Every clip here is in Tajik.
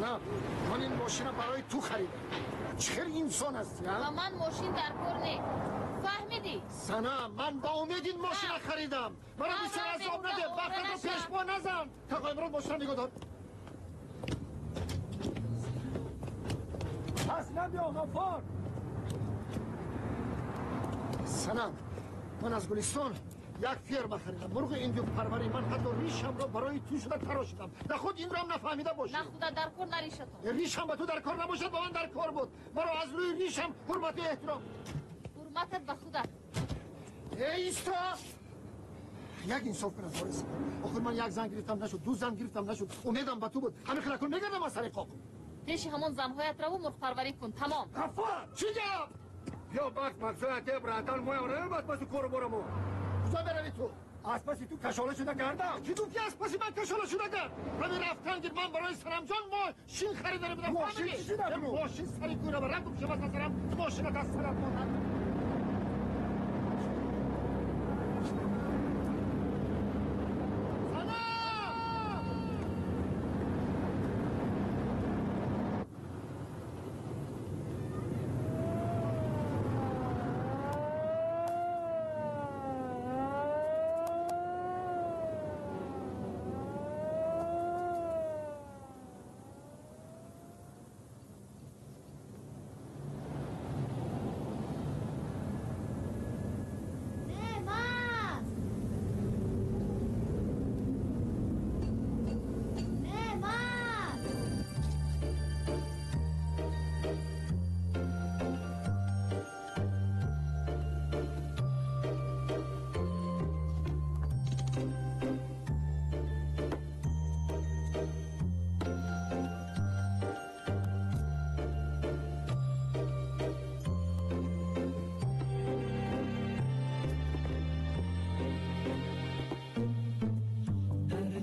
Санам, ман ин мошина барои ту харидам. Чӣ хел инсон ҳастӣ, а? Ба ман мошин дар кор не. Фаҳмидӣ? Санам, ман ба умед ин мошина харидам. Маро бисёр азоб наде, вақтатро пешпо назан. Тақои имрӯз мошина нигоҳ дор. Пас набиё, Ғаффор. Санам, ман аз Гулистон як ферма харидам. Мурғи индюкпарварӣ. Ман ҳатто ришамро барои ту шуда тарошидам. Нахуд инро ҳам нафаҳмида бошӣ. Нахуда дар кор наришатон. Ришам ба ту дар кор набошад, ба ман дар кор буд. Маро аз рӯи ришам ҳурмату эҳтиром. Ҳурматат ба худат. Эй, исто! Як инсоф кун аз бори. Охир ман як зан гирифтам нашуд, ду зан гирифтам нашуд. Умедам ба ту буд. Ҳамин хел акун мегардам аз сари қоқ. Пеши ҳамон занҳоят раву мурғпарварӣ кун. Тамом. Ғаффор! Чӣ гап? Биё бахт мақсад братан моям равем аз паси кору борамо. Куҷо меравӣ ту? Аз паси ту кашола шуда гардам. Чӣ гуфтӣ аз паси ман кашола шуда гард? Рави рафтан гир. Ман барои Санамҷон мошин харида будам. Мошин чӣ шуда? Мошин сари кӯра ба ранг шавад аз сарам. Мошинат аз сарат монад.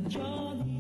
Johnny.